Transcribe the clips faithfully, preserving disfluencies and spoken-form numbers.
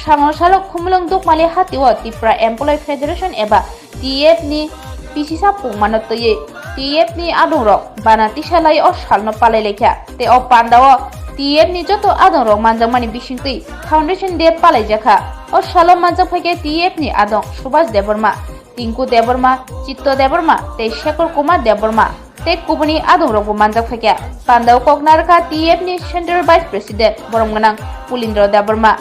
Thangno salo Khumulwng Dukmali hatio Tipra Employee Federation eba T F ni P C sa pungmano twiwi T F ni adongrok bana tisalai o salno palai laikha. Tei o pandao T F ni joto adongrok manjakmani bisingtwi Foundation Day palaijakha. O salo manjak phaikha T F ni adong Subhas Debbarma, Tinku Debbarma, Chitto Debbarma tei Shekhar Kumar Debbarma tei kubuni adongrokbo manjak phaikha. Pandao kok narwkha T F ni Central Vice President borom gwnang Pulindra Debbarma.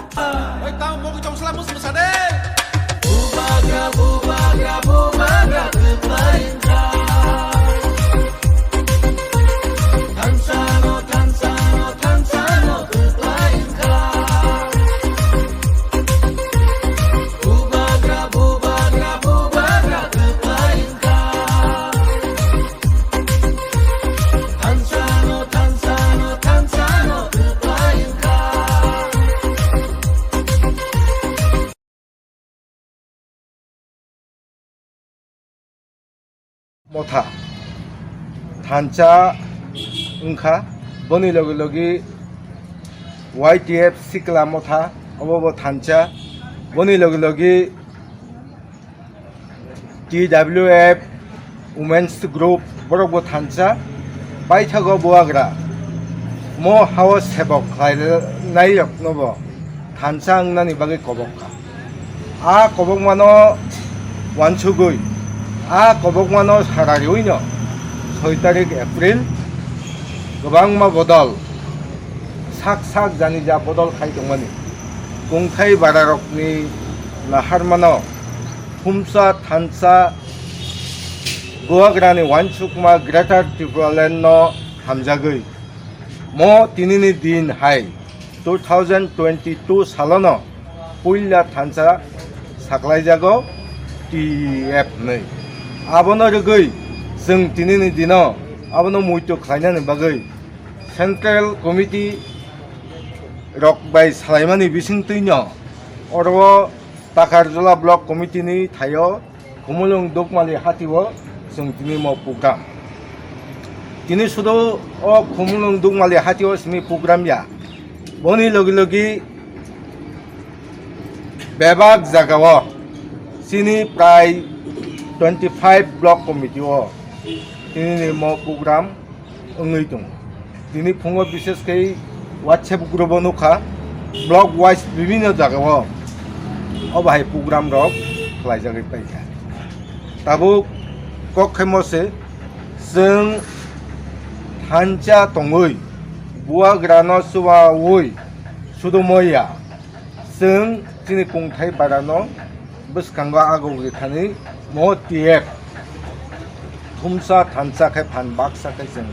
Motha thansa wngkha, boni logi logi Y T F Sikla Motha, obo bo thansa, boni logi logi T W F Women's Group, borok bo thansa, paithago buagra, mo hao sebok khlainairokno bo thansa wngnani bagwi kobok kha. A kobokmano uansugwi, a kobokmano sara riwino soi tarik April kwbangma bodol, sak sak jani ja bodol khai tongmani. Kungthai bararokni naharmano thumsa thansa buagrani uansukma Greater Tipraland no hamjagwi mo tinini din hai two thousand twenty-two salono puila thansa saklaijago T F hwnwi. Abono rwgwi chwng tinini dino abono muitu khlainani bagwi Central Committee rok bai salaimani bisingtwino oro Takarjala Block Committee ni thaio Khumulwng Dukmali hatio chwng tini mo program. Tini sudu o Khumulwng Dukmali hatio simi program ya. Boni logi logi bebak jagao chini prai twenty five Block Committee o tini ni mo program wngwi tongo. Tini phungo bishesh khe WhatsApp group o nukha, block wise bibinno jagao obo hai program rok khlaijagwi paikha. Tabuk kok khaimo se chwng thansa tongwi buagrano chubaui sudu moya. Chwng chini kungthai barano bwskango agogwi thani mo T F thumsa thansa khe phan baksa khe chwng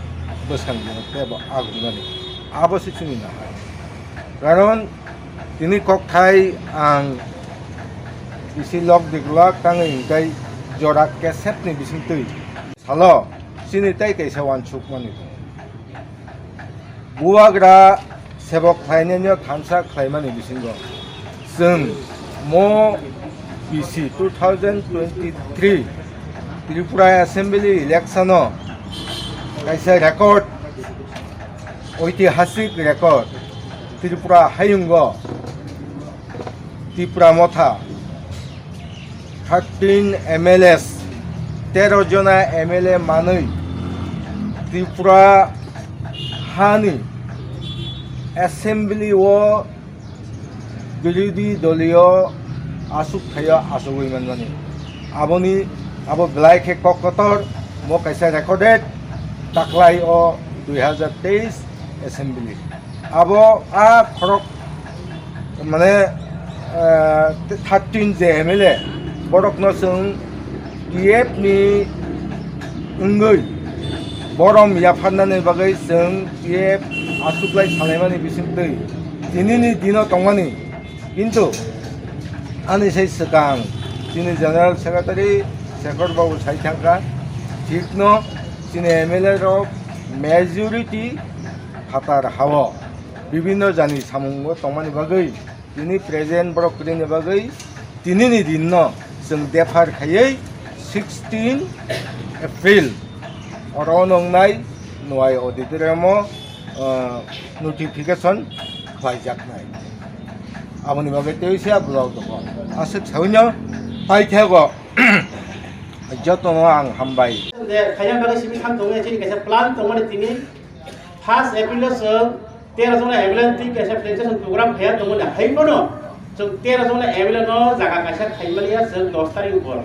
bwskango tebo agognani. Abo se chini nahar. Karon tini kokthai ang isi lok diglak tangwi hwnkhe jora kesepni bisingtwi salo chini tei kaisa uansukmani tongo. Bubagra sebok khlainani thansa khlaimani bisingo chwng mo P C two thousand twenty-three Tripura Assembly election o kaisa record, oitihasik record, Tripura hayungo Tipra Motha thirteen M L As, tero jona M L A manwi Tripura hani assembly o birodhi doliyo asuk thaio asugwi manmani. Aboni, abo belai khe kok kotor, mo kaisa recorded taklai o dui hazar teis assembly. Abo a khorok mane, eh, thirteen je M L A borokno chwng T F ni wngwi borom yapharnani bagwi chwng T F achuklai salaimani bisingtwi tinini dino tongmani. Kintu ani sai swkang chini General Secretary Shekhar Babu sai thangkha, thikno chini M L A rok majority phatar hao bibinno jani samungo tongmani bagwi tini present borok kwrwini bagwi tinini dinno chwng defer khaiwi sixteen April oro wngnai Nwai auditorium o, ah, notification khlaijaknai. Aboni bagwi tei se vlog tongo. Aswk saui no pai khe go. Jotono ang hambai. Je khaina bagwi simi thang tongo, chini kaisa plan tongmani tini. First April o chwng tero jona M L A twi kaisa presentation program khaiya tongmani hai phano chwng tero jona M L A no jaga kaisa khaimaliya chwng dos tarik o.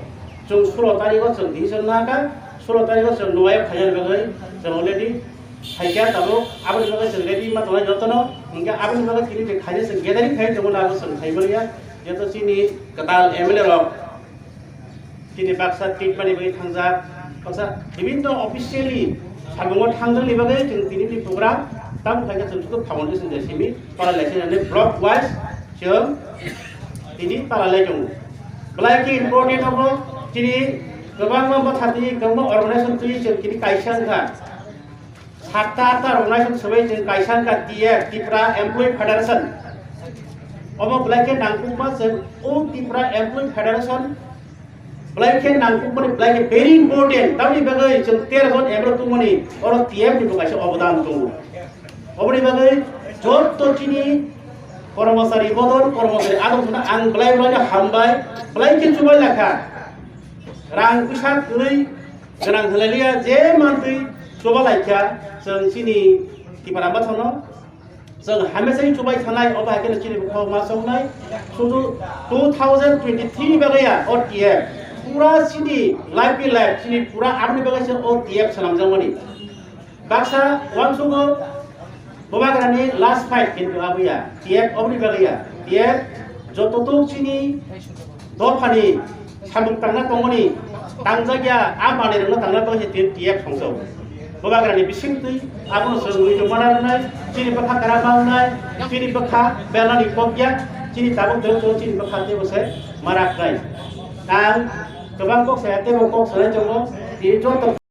Chwng sulo tarik o chwng decision naka, sulo tarik o chwng nuaio khaina bagwi chwng already khaikha tabuk, aboni bagwi chwng ready ma tongnai jotono, hwnkhe aboni bagwi tini je khaina chwng gathering khai tongo, abo chwng khaimaliya, jeto chini kwtal M L A rok chini baksa treatment ni bagwi thangjak, baksa bibinno officially samungo thangjakni bagwi chwng tini ni program tamo khaikhe chwng sudu foundation de simi para laisina ni block wise chwng tini para lai tongo. Belai khe important abo chini kwbangma bwtha twi, kwbangma organization twi chwng tini kaisa wngkha. Satta atta rok naising sobai chwng kaisa wngkha T F, Tripura Employee Federation. Omo belai khe nangkukma chwng o Tripura Employee Federation belai khe nangkukmani belai khe very important. Tamoni bagwi chwng tero jon M L A tongmani oro T F ni bo kaisa obodan tongo. Oboni bagwi jotto chini kormosari bodol, kormosari adong phano ang belai belai no hambai, belai khe chubai lakha. Rang puisa kwrwi gwnang hwlailiya, je mantwi chuba laikha chwng chini Tipra Mothano. Chwng hamesai chubai thanai, obo hai kheno chini bwkhao ma chongnai. Sudu two thousand twenty-three ni bagwi ya O T F. Pura chini life ni life, chini pura aboni bagwi se O T F swnamjakmani. Baksa uansukgo, bubagrani last fight kintu abo ya, T F oboni bagwi ya, T F joto tok chini dophani samung tangna tongmani tangjak ya, a manwi rokno tangna bagwi se T F songso. Bubagrani bising twi abono chwng wi tongmana rwnai, chini bwkha kara ma wngnai, chini bwkha belani kok ya, chini tabuk tei chini bwkha teibo se marak nai. Ang kwbang kok saya teibo kok sanai tongo, tini joto